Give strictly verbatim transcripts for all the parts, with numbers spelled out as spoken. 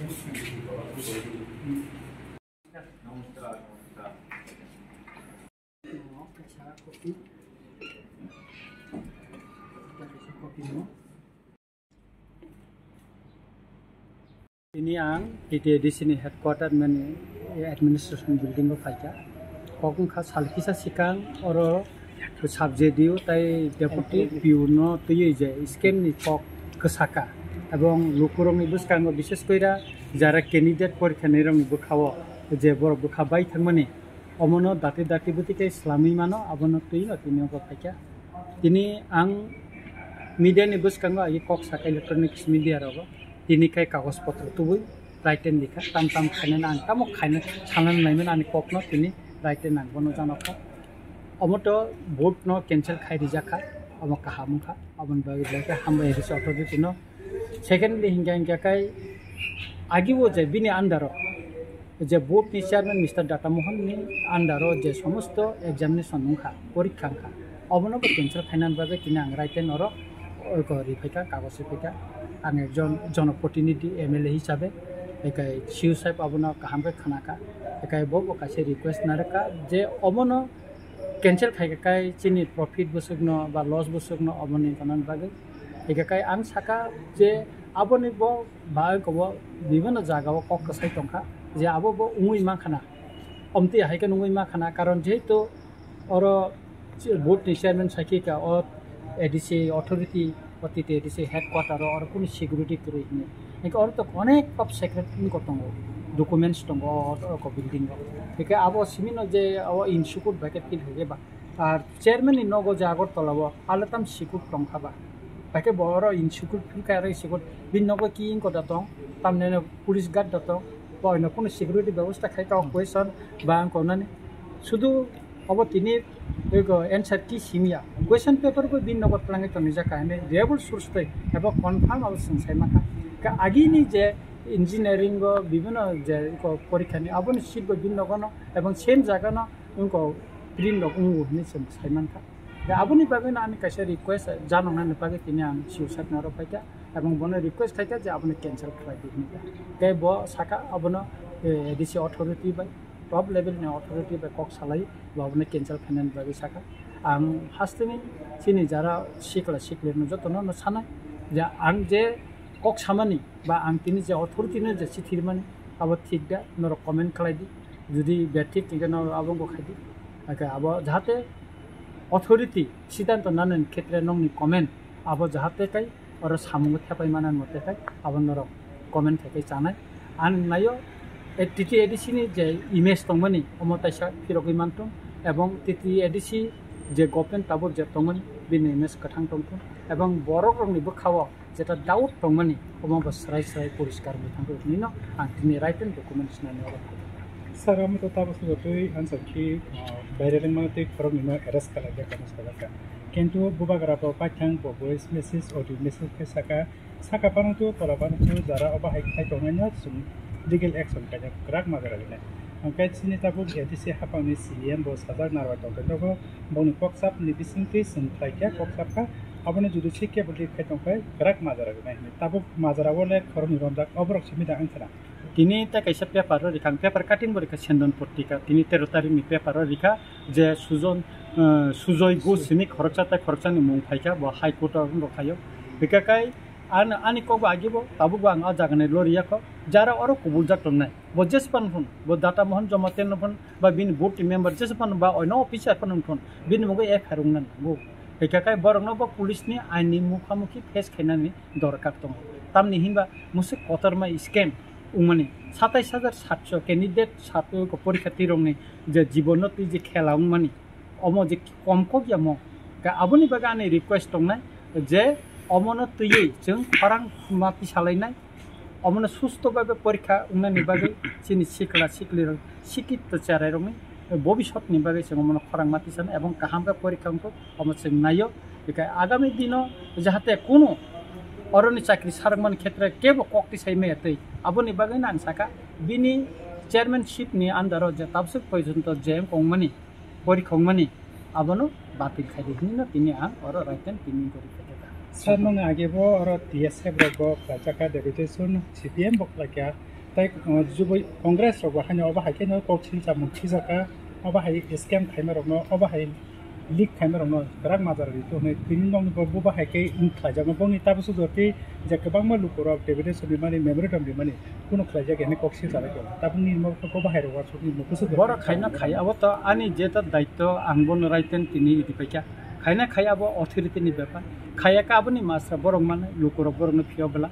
Tini ang T T A D C ni headquarter mani administration building o phaikha. Kok wngkha sal kisa sikang oro sub J D O tai deputy P O no twiwi je scam ni kok kwsaka. Ebong lukurokni bwskango bishes koira jara candidate porikha nirokni bwkhao je borok bwkha bai thangmani omono dati dati bwtwi khe swlamwi mano, abono twiwi tini obo phaikha. Tini ang media ni bwskango agi kok saka electronics media rogo tini khai kagoj potro tubui written dikha, tam tam khainani ang tamo khaina sanani laimani ani kokno tini written ang bono janokha. Omo to vote no cancel khai rijakha, omo kaham wngkha, aboni bagwi belai khe hambai A D C authority no. Secondly, hingkha hingkha khai agi o je bini under o je board ni chairman Mister Data Mohan ni under o je somosto examination wngkha, porikha wngkha, obono bo cancel khainani bagwi tini ang written oro oiko riphaikha, kagoj riphaikha. Ang ekjon jonoprotinidhi M L A hisabe, ekai C O sahib abono kaham khe khnakha, ekai bo bo kaisa request narwkha je obono cancel khai kha kai chini profit bwswkno ba loss bwswkno oboni tonani bagwi. Hingkha kai ang saka je aboni bo ba kobo bibinno jaga o kok kwsai tongkha je abo bo wngwi mankhana, omtwi hai khe wngwi mankhana, karon jehetu oro board ni chairman sakhi ka o A D C authority, o T T A D C headquarter o oro kunu security kwrwi hinwi. Hingke oro to onek top secret wngkha tongo, documents tongo o, o building o. Hingke abo simi no je o insecure bai khe feel khaikhe ba. Ar chairman ni nogo je Agartala o, ale tam secure tongkha ba. Bai khe bo oro insecure feel khai aro secure. Bini nogo ki wngkha da tong, tamni police guard da tong, bo no kunu security bebosta khai ka question ba ang konani. Sudu Obo tini ego answer key simya. Question paper bo bini nogo twlangwi tonijak kha hinwi reliable source twi ebo confirm abo chwng sai mankha. Khe agini je engineering o bibinno je eko porikha ni aboni seat bo bini nogo no ebong same jaga no wngko print rok wngo hinwi chwng sai mankha. Khe aboni bagwi no ani kaisa request janoknani bagwi tini ang C O sir ni oro phaikha ebong bono request khaikha je abono cancel khlai di hinwi. Khe bo sakha abono, eh, A D C authority bai top level ni authority bai kok salai, bo abono cancel khainani bagwi sakha. Ang hasteni chini jara sikla sikli no jotono no sanai je ang je kok samani ba ang tini je authority no je chithi rimani abo thik da, norok comment khlai di, jodi bethik hingkhe norok abo wngkha khai di. Hake abo jahate authority siddhanto nanani khetre nokni comment abo jahate kai oro samungo thepai manani mote khai abo norok comment khai khai chanai. Ang naio, eh, T T A D C ni je image tongmani omo taisa phirogwi manthung ebong T T A D C je government tabuk je tongmani bini image kwthang tongthung ebong borok rokni bwkhao jeta doubt tongmani omo bo srai srai poriskar wngwi thangkhe hinwi no ang tini written documents nani oro. Sir, omo to tabuk se jotoi answer khe, ah, baire rwngmano tei khoroknwi no arrest khlai kha, kano sajak kha. Kintu bubagra bo paithang bo voice message, audio message khe saka, saka phano to, tola phano to, jara obo hai khai tongnaino chwng legal action khaina kwrak majra rwnai. Hwnkhe chini tabuk A D C haphangni C E M bo sajak narwai tongkhe nogo boni koksapni bisingtwi chwng khlai khe koksap kha, aboni judicial case khai tongkhe kwrak majra rwnai hinwi. Tabuk majra o le khoroknwi romjak, oborok simi da wngkhana. Tini tei kaisa paper o rikha, ang paper cutting bo rikha, Sendon Potrika, tini tero tarikh ni paper o rikha je Sujon, eh, Sujoy Ghosh simi khoroksa tei khoroksani mung phaikha, bo High Court o wngkha khaio. Hingkha kai ani, ani kok bo agi bo, tabuk bo ang o jaga ni lori yakho, jara oro kubuljak tongnai. Bo jesphano phun, bo Data Mohan Jamatia no phun, ba bini board ni member jesphano ba oino officer phano phun, bini mungwi F I R wngna nango. Hingkha kai borok no bo police ni ain ni mukha mukhi face khainani dorkar tongo. Tamni hinba mosik kotorma scam wngmani, satais hajar satso candidate satwi ko porikha twi rokni je jibono twi je khela wngmani, omo je kom kok ya mo. Ka aboni bagwi ani request tongnai je omono twiwi chwng khorang ma tisalainai, omono susto bhabe porikha wngnani bagwi chini sikla sikli rok, sikit to cherai rokni bobisot ni bagwi chwng omono khorang ma tisana ebong kaham khe porikha wngkuk. Omo chwng naio, hingkhe agami dino jahate kunu oroni chakri sarwkmani khetre kebo kok tisai maya twi. Aboni bagwino ang sakha, bini chairmanship ni under o je tabswk porjonto je wng kongmani, porikha wngmani, abono batil khai di hinwi no tini ang oro right time tini gori khaikha. Sir, nung age bo oro T S F rok bo khlaijak kha, deputation C P M bo khlaikha, Tai, uh, jubui Congress rok bo haino obo hai khe no kok silsa mung sijak kha, obo hai scam khaima rok no, obo hai leak khaima rok no kwrak majra ri to hwnwi tini nokni bo, bo bahai khe wng khlaijak no bongni tabuk sujor tei je kwbangma luku rok deputation rimani memorandum rimani kunu khlaijak ya hwnwi kok silsa bai tongo. Tabuk nini bo khe bo bahai rok uansuk ni mukusu. Borok khaina khai abo to ani je ta daityo ang bono raiten tini idi paikha. Khaina khai abo authority ni bepar. Khaya kha aboni masra borok mano luku rok borok no phiya bwla.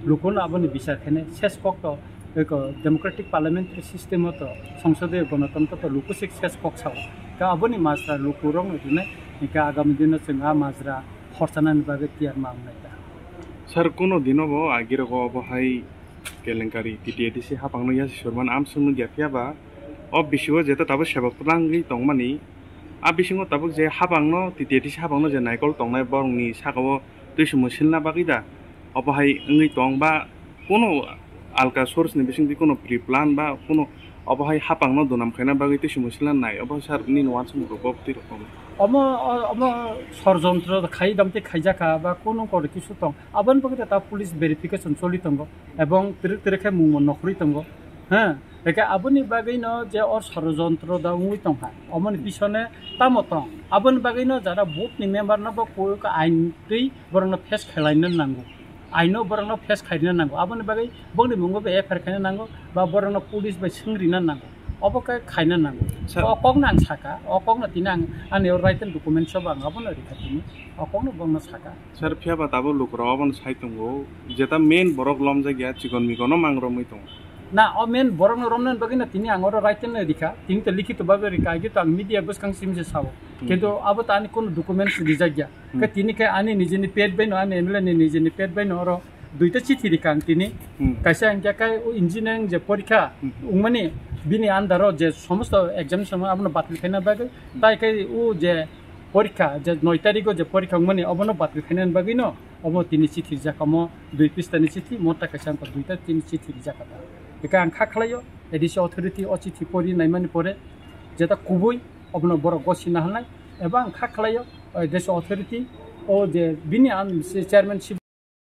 Luku no aboni bisar khainai ses kok to eko democratic parliamentary system o to songsodiyo gonotontro to luku sik ses kok sao. Ka aboni masra luku rok no rinai ka agami dino chwng a masra khorchanani bagwi tiyar ma wngnai ta. Sir, kuno dino bo agi rogo obo hai kelenkari T T A D C hapang no yasi surman amsung no dia phiya ba o bisingo jeta tabuk sebok twlangwi tongmani. A bisingo tabuk je habangno, T T A D C habangno je naikol tongnai borokni sakao twi se mwsilna bagwi da? Obo hai wngwi tong ba, kuno alka source ni bisingtwi kuno pre plan ba kuno obo hai hapangno dunam khaina bagwi twi se mwsilna nai? Obo sir nini uansukmung rok bo twi rok tong? Omo, o-, omo sorjontro khai dam tei khaijakha ba kuno kor kisu tong, aboni bagwi ta police verification choli tongo ebong twrwk twrwk khe mungmo nokhorwi tongo. Ha, eke aboni bagwi no je o sorojontro da wngwi tongkha, omoni pisone tamo tong? Aboni bagwi no jara booth ni member no bo koi ka ain twi borok no face khlaina nango, aino borok no face khaina nango, aboni bagwi bongni mungo bo F I R khaina nango ba borok no police bai swngrina nango, obo khe khaina nango. Sir. O kok no ang saka, o kok no tini ang ani writing document sobo ang abono rikha tini, o kok no bongno saka. Sir, phiya ba tabuk lukurok abono sai tongo, jeta main borok lomjak ya, chikon mikono mang romwi tongo. Na, o main borokno romnani bagwi no tini ang oro writing no rikha, tini to likhito bagwi rikha, agi to ang media bwskang simi se sao. Hmm. Kintu abo to ani kono documents rijak ya. Hmm. Khe tini khe ani nijini pet bai no, ani M L A ni nijini pet bai no oro duita chithi rikha ang tini. Hmm. Kaisa ang khe kai o engineering je porikha, hmm, wngmani bini under o je somosto examination abono batil khaina bagwi, tai khe o je porikha, je noi tarikh o je porikha wngmani, obono batil khainani bagwi no, obo tini chithi rijak, omo dui pista ni chithi, mota kaisa wngkha duita tini chithi rijak kha ta. Eka ang kha khlaio, A D C authority o chithi pori naimani pore, jeta kubui obono borok gosina hwnai, eba ang kha khlaio, A D C authority o je bini ang se chairmanship